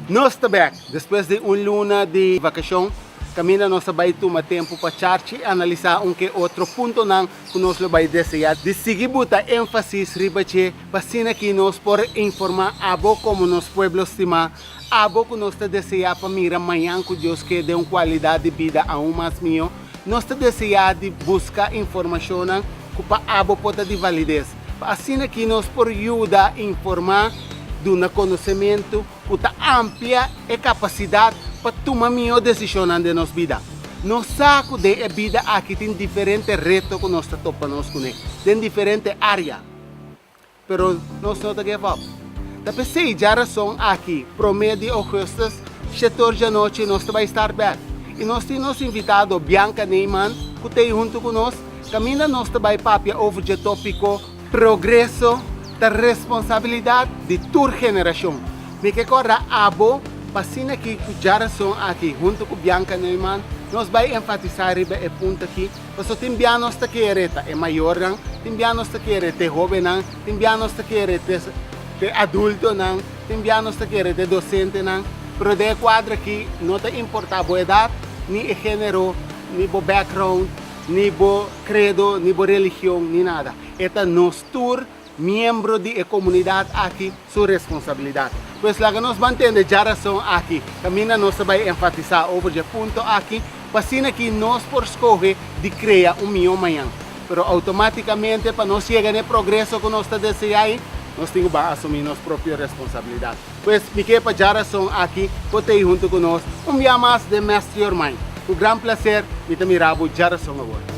Nos ta bek despues di un luna di vakashon kaminda nos a bai tuma tempu pa charchi i analisá un ke otro puntonan ku nos lo bai deseá di sigui buta énfasis riba dje pa asina ki nos por informá abo komo nos pueblo stimá, abo ku nos ta deseá pa mira mañan ku Dios ke den un kualidat di bida aun mas mihó. Nos ta deseá di buska informashonnan ku pa abo por ta di valides, pa asina ki nos por yuda informá, duna konosementu ku ta amplia e kapasidat pa tuma mihó desishonnan den nos bida. Nos sa ku den e bida aki tin diferente reto ku nos ta topa nos kuné den diferente área. Pero nos no ta give up. Ta p'esei djarason aki, promé di ougùstùs, shetor djanochi nos ta bai start bèk. I nos tin nos invitado Bianca Neyman ku t'ei huntu ku nos, kaminda nos ta bai papia over dje tópiko Progreso ta responsabilidat di tur generashon. Mi ke kòrda abo pa asina aki ku djarason aki huntu ku Bianca Neyman nos bai enfatisá riba e punto aki. Paso tin bia nos ta kere ta e mayornan, tin bia nos ta kere t'e hobennan, tin bia nos ta kere t'e adultonan, tin bia nos ta kere t'e dosentenan, pero den e kuadro aki no ta importá bo edat, ni e género, ni bo background, ni bo kredo, ni bo religion, ni nada. E ta nos tur miembro di e komunidat aki su responsabilidat. Pues laga nos ban tende djarason aki, kaminda nos ta bai enfatisá over dje punto aki, pa asina ki nos por skohe di krea un mihó mañan. Pero outomátikamente pa nos yega na e progreso ku nos ta deseá ei, nos tin ku ban asumí nos propio responsabilidat. Pues mi ke pa djarason aki bo ta ei huntu ku nos un bia mas den Master Your Mind. Ku gran plaser mi ta mira bo djarason awor.